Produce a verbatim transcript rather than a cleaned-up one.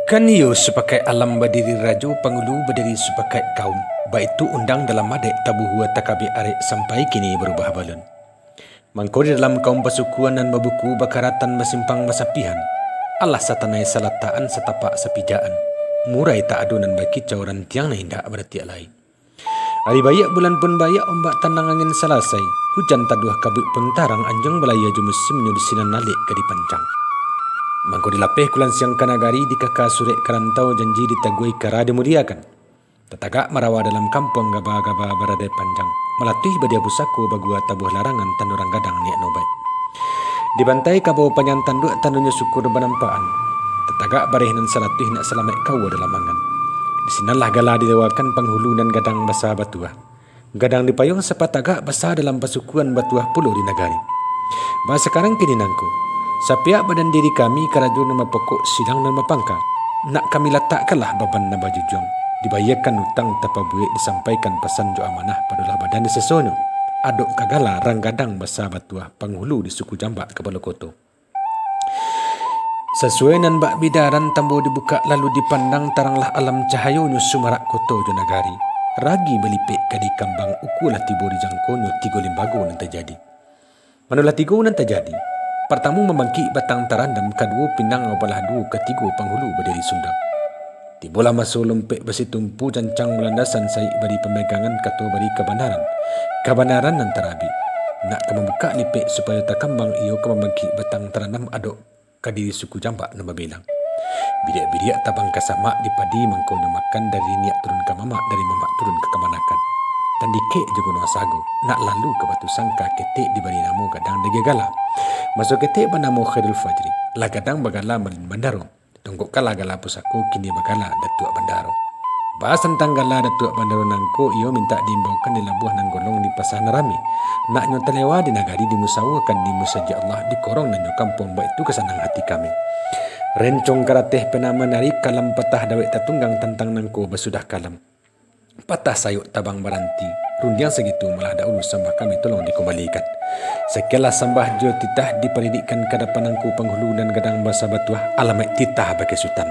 Kan iyo sapakaik alam badiri rajo, pangulu badiri sapakaik kaum, baitu undang dalam adaik tabuhua takabik arek sampai kini barubah balun. Mangko di dalam kaum pasukuan nan babuku bakaratan basimpang basapihan, alah satanai salatakan satapak sapijakan, murai tak ado nan bakicau rantiang nan indak baratiak lai. Ari baiak bulan pun baiak, ombak tanang angin salasai, hujan taduah kabuik pun tarang, anjuang balayia jo musimnyo di sinan alek ka dipancang. Mangko dilapeh kulansiang ka nagari, dikaka surek ka rantau, janji ditaguahi kara dimuliakan. Tatagak marawa dalam kampuang, gaba-gaba baradai panjang, malatuih badia pusako bagua tabuah larangan, tando ranggadang niaik nobaik. Dibantai kabau panjang tanduak, tandonyo sukur banampakan. Tatagak bareh nan salatuih, nak salamaik kaua dalam angan. Di sinanlah gala didawakan, panghulu nan gadang basa batuah. Gadang di payuang sapatagak, basa dalam pasukuan, batuah pulo di nagari. Ba sakarang kini nangko, sapiak badan diri kami, karajo nan bapokok, silang nan bapangka. Nak kami latakkanlah baban nan bajujuang, dibayiakan utang tapabuek, disampaikan pasan jo amanah, padolah badan di sesonyo, adok ka gala rang gadang basa batuah, panghulu di suku Jambak, kapalo koto. Sasuai nan bak bidaran, tambo dibukak lalu dipandang, taranglah alam cahayonyo, sumarak koto jo nagari. Ragi balipek ka dikambang, ukua lah tibo di jangkonyo, tigo limbago nan tajadi. Manolah tigo nan tajadi. Partamo mambangkik batang tarandam, kaduo pinang babalah duo, katigo panghulu badiri sundang. Tibolah maso lompek basitumpu, cancang balandasan, saik bari pamegangan, kato bari kabanaran. Kabanaran nan tarabik. Nak ka mambukak lipek supayo takambang, iyo ka mambangkik batang tarandam, adok ka diri suku Jambak nan babilang. Biriak-biriak tabang ka samak, di padi mangkonyo makan, dari niniak turun ka mamak, dari mamak turun ka kamanakan. Tandikek jo gunuang sago, nak lalu ka Batu Sangka, ketek dibari namo gadang dageh gala. Maso ketek banamo Khairul Fajri, lah gadang bagala malin bandaro. Tongkok kalah gala pusako, kini bagala Datuak Bandaro. Bahas tantang gala Datuak Bandaro nangko, iyo mintak diimbaukan di labuah nan golong, di pasa nan rami. Nak nyo talewa di nagari, dimusawakan di musajik Allah, di korong nan jo kampuang, baitu ka sanang hati kami. Rencong karateh pena manari, kalam patah dawek tatunggang, tantang nangko basudah kalam. Patah sayok tabang baranti, rundiang sagitu malah dahulu, sambah kami tolong dikumbalikan. Sakianlah sambah jo titah, diparidikkan ka dapan angku panghulu nan gadang basa batuah, alamaik titah bakeh Sutan.